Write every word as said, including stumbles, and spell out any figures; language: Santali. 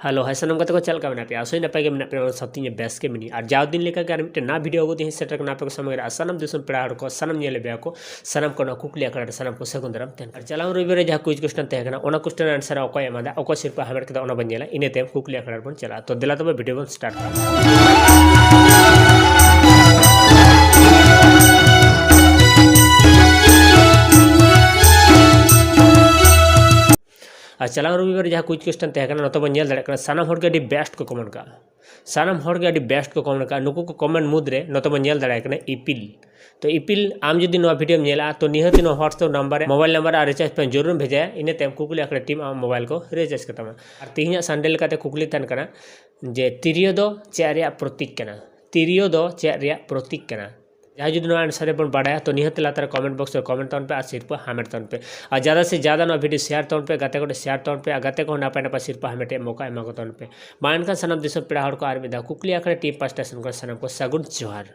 ᱦᱮᱞᱳ, ᱦᱟᱭ ᱥᱟᱱᱟᱢ ᱜᱟᱛᱮ ᱠᱚ, ᱪᱮᱫ ᱞᱮᱠᱟ ᱢᱮᱱᱟᱜ ᱯᱮᱭᱟ? ᱟᱥᱚᱭ ᱱᱟᱯᱟᱭ ᱜᱮ ᱢᱮᱱᱟᱜ ᱯᱮᱭᱟ, ᱚᱱᱟ ᱥᱟᱶᱛᱮ ᱤᱧ ᱵᱮᱥ ᱜᱮ ᱢᱤᱱᱟᱹᱧᱟ᱾ ᱟᱨ ᱡᱟᱣ ᱫᱤᱱ ᱞᱮᱠᱟ ᱜᱮ ᱟᱨ ᱢᱤᱫᱴᱮᱱ ᱱᱟᱣᱟ ᱵᱷᱤᱰᱤᱭᱳ ᱟᱹᱜᱩ ᱛᱮ ᱤᱧ ᱥᱮᱴᱮᱨ ᱠᱟᱱᱟ ᱟᱯᱮ ᱠᱚ ᱥᱟᱢᱟᱝ ᱨᱮ᱾ ᱟᱨ ᱥᱟᱱᱟᱢ ᱫᱤᱥᱚᱢ ᱯᱮᱲᱟ ᱦᱚᱲ ᱠᱚ, ᱥᱟᱱᱟᱢ ᱧᱮᱞᱮᱫ ᱯᱮᱭᱟ ᱠᱚ, ᱥᱟᱱᱟᱢ ᱠᱚ ᱱᱚᱣᱟ ᱠᱩᱠᱞᱤ ᱟᱠᱷᱲᱟ ᱨᱮ ᱥᱟᱱᱟᱢ ᱠᱚ ᱥᱟᱹᱜᱩᱱ ᱫᱟᱨᱟᱢ ᱛᱟᱦᱮᱱ ᱠᱟᱱᱟ᱾ ᱟᱨ ᱪᱟᱞᱟᱣ ᱨᱚᱵᱤᱵᱟᱨ ᱨᱮ ᱡᱟᱦᱟᱸ quiz question ᱛᱟᱦᱮᱸ ᱠᱟᱱᱟ, ᱚᱱᱟ question answer ᱚᱠᱚᱭ ᱮᱢᱟᱫᱟ, ᱚᱠᱚᱭ ᱥᱤᱨᱯᱟᱹ ᱦᱟᱢᱮᱴ ᱠᱮᱫᱟ, ᱚᱱᱟ ᱵᱚᱱ ᱧᱮᱞᱟ᱾ ᱤᱱᱟᱹ ᱛᱟᱭᱚᱢ ᱠᱩᱠᱞᱤ ᱟᱠᱷᱲᱟ ᱨᱮᱵᱚᱱ ᱪᱟᱞᱟᱜᱼᱟ᱾ ᱛᱚ ᱫᱮᱞᱟ ᱛᱚᱵᱮ ᱵᱷᱤᱰᱤᱭᱳ ᱵᱚᱱ start ᱠᱟᱜᱼᱟ᱾ ᱟᱨ ᱪᱟᱞᱟᱣ ᱨᱚᱵᱤᱵᱟᱨ ᱡᱟᱦᱟᱸ quiz question ᱛᱟᱦᱮᱸ ᱠᱟᱱᱟ, ᱱᱚᱛᱮ ᱵᱚᱱ ᱧᱮᱞ ᱫᱟᱲᱮᱭᱟᱜ ᱠᱟᱱᱟ, ᱥᱟᱱᱟᱢ ᱦᱚᱲ ᱜᱮ ᱟᱹᱰᱤ best ᱠᱚ comment ᱠᱟᱜᱼᱟ᱾ ᱥᱟᱱᱟᱢ ᱦᱚᱲ ᱜᱮ ᱟᱹᱰᱤ best ᱠᱚ comment ᱠᱟᱜᱼᱟ᱾ ᱱᱩᱠᱩ ᱠᱚ comment ᱢᱩᱫᱽᱨᱮ ᱱᱚᱛᱮ ᱵᱚᱱ ᱧᱮᱞ ᱫᱟᱲᱮᱭᱟᱜ ᱠᱟᱱᱟ ᱤᱯᱤᱞ᱾ ᱛᱚ ᱤᱯᱤᱞ, ᱟᱢ ᱡᱩᱫᱤ ᱱᱚᱣᱟ ᱵᱷᱤᱰᱤᱭᱳᱢ ᱧᱮᱞᱟ, ᱛᱚ ᱱᱤᱦᱟᱹᱛ ᱱᱚᱣᱟ WhatsApp number ᱨᱮ mobile number ᱟᱨ recharge ᱯᱮᱱ ᱡᱟᱹᱨᱩᱲᱮᱢ ᱵᱷᱮᱡᱟᱭᱟ, ᱤᱱᱟᱹ ᱛᱟᱭᱚᱢ ᱠᱩᱠᱞᱤ ᱟᱠᱷᱲᱟ team ᱟᱢᱟᱜ mobile ᱠᱚ recharge ᱠᱟᱛᱟᱢᱟ᱾ ᱟᱨ ᱛᱮᱦᱮᱧᱟᱜ Sunday ᱞᱮᱠᱟᱛᱮ ᱠᱩᱠᱞᱤ ᱛᱟᱦᱮᱱ ᱠᱟᱱᱟ ᱡᱮ ᱛᱤᱨᱭᱳ ᱫᱚ ᱪᱮᱫ ᱨᱮᱭᱟᱜ ᱯᱨᱚᱛᱤᱠ ᱠᱟᱱᱟ? ᱛᱤᱨᱭᱳ ᱫᱚ ᱪᱮᱫ ᱨᱮᱭᱟᱜ ᱯᱨᱚᱛᱤᱠ ᱠᱟᱱᱟ? ᱡᱟᱦᱟᱸᱭ ᱡᱩᱫᱤ ᱱᱚᱣᱟ answer ᱨᱮᱵᱚᱱ ᱵᱟᱲᱟᱭᱟ, ᱛᱚ ᱱᱤᱦᱟᱹᱛ ᱞᱟᱛᱟᱨ ᱨᱮ comment box ᱨᱮ comment ᱛᱟᱵᱚᱱ ᱯᱮ ᱟᱨ ᱥᱤᱨᱯᱟᱹ ᱦᱟᱢᱮᱴ ᱛᱟᱵᱚᱱ ᱯᱮ᱾ ᱟᱨ ᱡᱟᱫᱟ ᱥᱮ ᱡᱟᱫᱟ ᱱᱚᱣᱟ ᱵᱷᱤᱰᱤᱭᱳ share ᱛᱟᱵᱚᱱ ᱯᱮ, ᱜᱟᱛᱮ ᱠᱚᱴᱷᱮᱱ share ᱛᱟᱵᱚᱱ ᱯᱮ, ᱟᱨ ᱜᱟᱛᱮ ᱠᱚᱦᱚᱸ ᱱᱟᱯᱟᱭ ᱱᱟᱯᱟᱭ ᱥᱤᱨᱯᱟᱹ ᱦᱟᱢᱮᱴ ᱨᱮᱭᱟᱜ ᱢᱚᱠᱟ ᱮᱢᱟ ᱠᱚ ᱛᱟᱵᱚᱱ ᱯᱮ᱾ ᱢᱟ ᱮᱱᱠᱷᱟᱱ ᱥᱟᱱᱟᱢ ᱫᱤᱥᱚᱢ ᱯᱮᱲᱟ ᱦᱚᱲ ᱠᱚ ᱟᱨ ᱢᱤᱫ ᱫᱷᱟᱣ ᱠᱩᱠᱞᱤ ᱟᱠᱷᱲᱟ team ᱯᱟᱥᱴᱟ ᱥᱮᱱ ᱠᱷᱚᱱ ᱥᱟᱱᱟᱢ ᱠᱚ ᱥᱟᱹᱜᱩᱱ ᱡᱚᱦᱟᱨ᱾